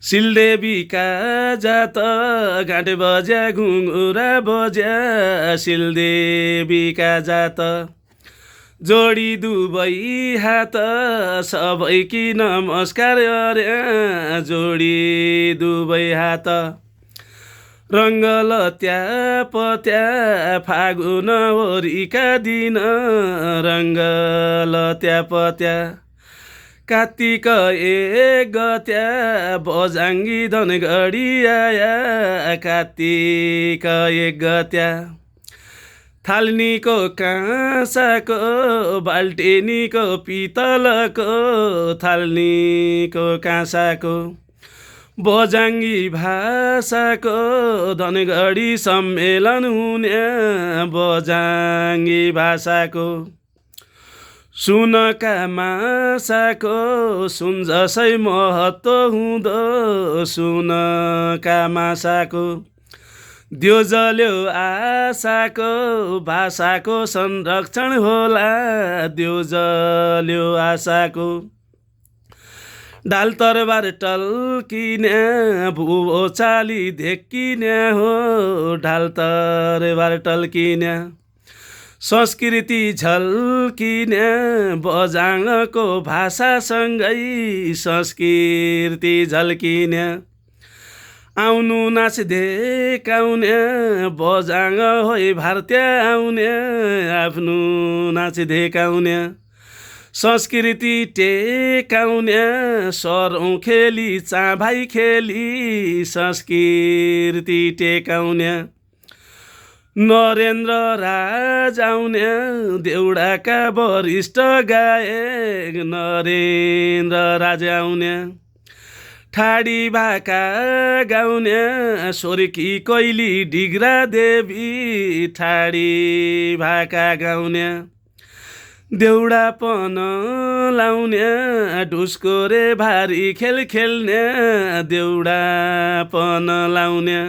सिलदेवीका जात घाँट बज्या घुङ्गुरा बज्या सिलदेवीका जात जोडी दुबै हात सबैकी नमस्कार अर्या जोडी दुबै हात रङ्गल त्यापत्या फागुन होरीका दिन रङ्गल त्यापत्या कार्तिक 1 गत्या बजाङ्गी धनगढी आया कार्तिक 1 गत्या थाल्नीको काँसाको बाल्टिनीको पितलको थाल्नीको काँसाको बजाङ्गी भाषाको धनगढी सम्मेलन हुने बजाङ्गी भाषाको सुनका माछाको सुन जसै महत्त्व हुँदो सुनका माछाको दियो जल्यो आशाको भाषाको संरक्षण होला दियो जल्यो आशाको ढाल तरबार टल्किने भुवो चाली धेक्किने हो ढाल तरबार टल्किने संस्कृति झल्किने बजाङको भाषासँगै संस्कृति झल्किने आउनु नाच देखाउने बजाङ होइ भारतीय आउने आफ्नो नाच देखाउने संस्कृति टेकाउने सरौँ खेली चाभाइ खेली संस्कृति टेकाउने नरेन्द्र राज आउने देउडाका वरिष्ठ गायक नरेन्द्र राज आउने ठाडी भाका गाउने सोर्की कोइली डिग्रा देवी ठाडी भाका गाउने देउडापन लाउने ढुस्कोरे भारी खेल खेल्ने देउडापन लाउने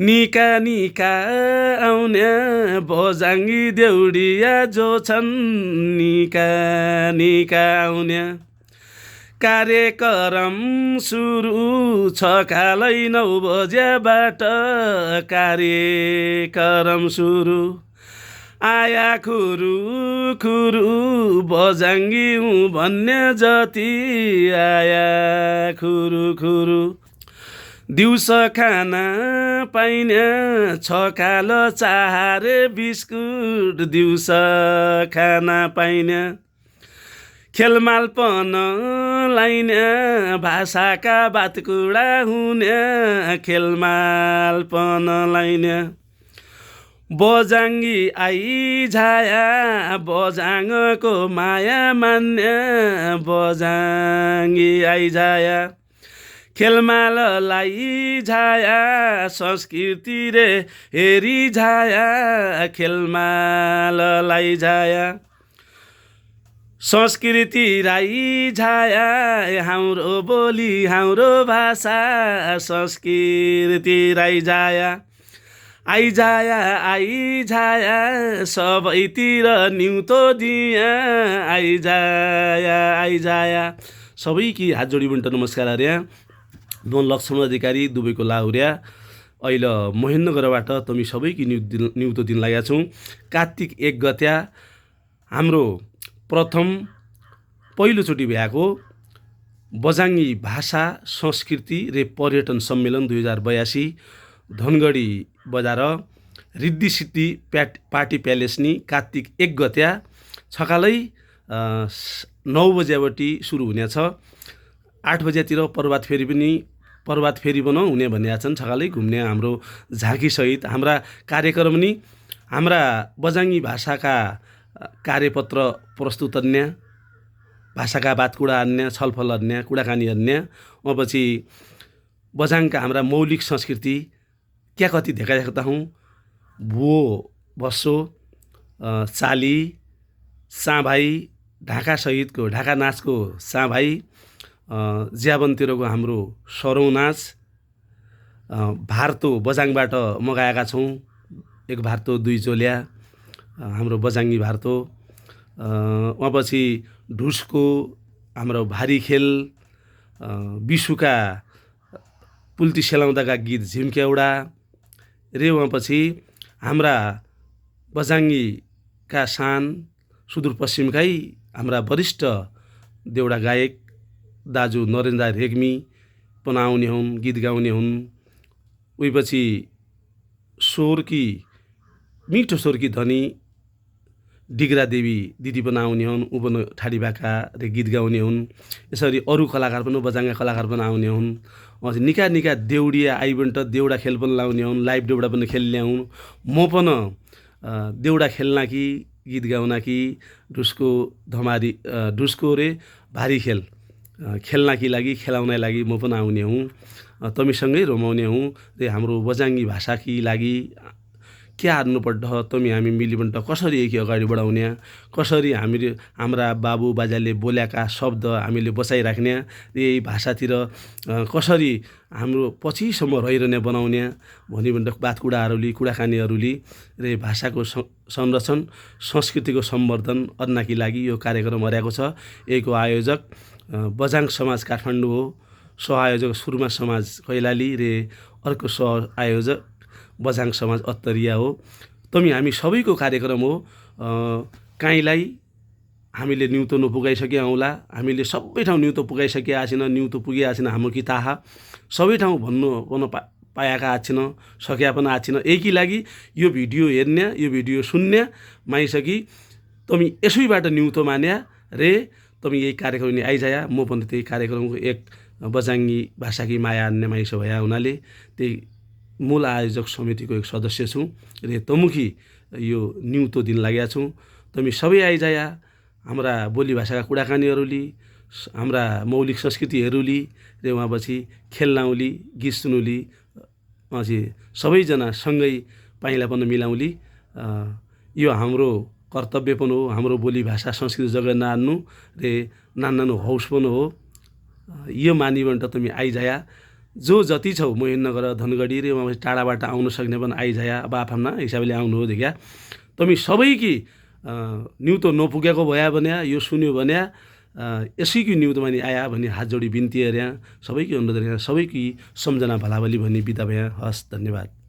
निका निका आउने बजाङ्गी देउडिया जो छन् निका निका आउने कार्यक्रम सुरु सकालै 9 बजेबाट कार्यक्रम सुरु आया खुरु खुरु बजाङ्गी हुँ भन्ने जति आया खुरु खुरु दिउँसो खाना पाइने छकाल चाहारे बिस्कुट दिउँसो खाना पाइने खेलमालपन लाइने भाषाका बातकुडा हुने खेलमालपन लाइने बजाङ्गी आइझाया बजाङको माया मान्ने बजाङ्गी आइझाया खेलमाललाई झाया संस्कृति रे हेरी झाया खेलमाललाई झाया संस्कृति राई झाया हाम्रो बोली हाम्रो भाषा संस्कृति राई झाया आइझाया सबैतिर न्युतो दिया आइझाया सबैकी हात जोडी बन्ट नमस्कार अर्या म लक्ष्मण अधिकारी दुबईको लाहुर्या अहिले महेन्द्रनगरबाट तमी सबैकी न्युतो दिन लागेका छौँ। कार्तिक 1 गत्या हाम्रो पहिलोचोटि भएको बजाङ्गी भाषा संस्कृति र पर्यटन सम्मेलन 2082 धनगढी बजार रिद्धि सिद्धि पार्टी प्यालेसनी कार्तिक 1 गत्या छकालै 9 बजेबटी सुरु हुनेछ। 8 बजेतिर प्रभात फेरि पनि हुने भनेका छन्। छकालै घुम्ने हाम्रो झाँकीसहित हाम्रा कार्यक्रम नि हाम्रा बजाङ्गी भाषाका कार्यपत्र प्रस्तुत अन्य भाषाका बातकुडा अन्य छलफल अन्य कुराकानी अन्य पछि बजाङका हाम्रा मौलिक संस्कृति क्या कति देखाइरहेका हौँ भुवो बस्सो चाली साँभाइ ढाका सहितको ढाका नाचको साँभाइ ज्याबनतिरको हाम्रो सरौँ नाच भारतो बजाङबाट मगाएका छौँ। एक भारतो 2 चोल्या हाम्रो बजाङ्गी भारतो पछि ढुसको हाम्रो भारी खेल विशुका पुल्ती सेलाउँदाका गीत झिम्क्याउडा रे उहाँपछि हाम्रा बजाङ्गीका शान सुदूरपश्चिमकै हाम्रा वरिष्ठ देउडा गायक दाजु नरेन्द्र रेग्मी पनि आउने हुन्, गीत गाउने हुन्। उहीपछि स्वरकी मिठो स्वरकी धनी डिग्रा देवी दिदी पनि आउने हुन्, ऊ पनि ठाडी भाका रे गीत गाउने हुन्। यसरी अरू कलाकार पनि बजाङ्गा कलाकार पनि आउने हुन्। निका निका देउडिया आइबन्ट देउडा खेल पनि लाउने हुन्, लाइभ देउडा पनि खेल्ने हुन्। म पनि देउडा खेल्न कि गीत गाउन कि ढुस्को रे भारी खेल खेल्नकी लागि खेलाउनलाई लागि म पनि आउने हुँ। तमीसँगै रमाउने हुँ रे हाम्रो बजाङ्गी भाषाकी लागि क्या हार्नुपर्छ तमी हामी मिलिबन्ट कसरी एकी अगाडि बढाउने, कसरी हाम्रा बाबु बाजाले बोलेका शब्द हामीले बचाइराख्ने, यही भाषातिर कसरी हाम्रो पछिसम्म रहिरहने बनाउने भनिबन्ट कुराकानीहरूले रे भाषाको संरक्षण संस्कृतिको सम्वर्धन अन्नाकी लागि यो कार्यक्रम हर्याएको छ। यसको आयोजक बजाङ समाज काठमाडौँ हो, सहआयोजक सुरमा समाज कैलाली रे अर्को सहआयोजक बजाङ समाज अत्तरिया हो। तमी हामी सबैको कार्यक्रम हो। काहीँलाई हामीले न्युतो नपुगाइसकेका हौँला, हामीले सबै ठाउँ न्युतो पुगाइसकेका छैन, न्युतो पुगेका छैन हाम्रो कि ताहा सबै ठाउँ भन्नु पनि पाएका छैन, सकेका पनि छैन। एकी लागि यो भिडियो हेर्ने, यो भिडियो सुन्ने माइसकी तमी यसैबाट न्युतो मान्या रे तमी यही कार्यक्रम आइजाया। म पनि त्यही कार्यक्रमको एक बजाङ्गी भाषाकी माया अन्य माइस भया हुनाले त्यही मूल आयोजक समितिको एक सदस्य छु रे तमुखी यो न्युतो दिन लागेका छौँ। तमी सबै आइजाया। हाम्रा बोली भाषाका कुराकानीहरूले, हाम्रा मौलिक संस्कृतिहरूले रे उहाँपछि खेल्नाउली, गीत सुनौली, सबैजना सँगै पाइला पनि मिलाउली। यो हाम्रो कर्तव्य पनि हो, हाम्रो बोली भाषा संस्कृति जग्गा नान्नु रे नान्नु हौस पनि हो। यो मानिबन्ट तमी आइजाया। जो जति छौ मोहिननगर धनगढी रे उहाँ टाढाबाट आउन सक्ने पनि आइजाया। अब आफ्ना हिसाबले आउनु हो देखा तमी सबैकी न्युतो नपुगेको भया भने यो सुन्यो भने यसैकी न्युतो मानि आया भनी हात जोडी बिन्ती हेर्या सबैकी अनुरोध हेर्या सबैकी सम्झना भलाभली भनी बिदा भया। हस्, धन्यवाद।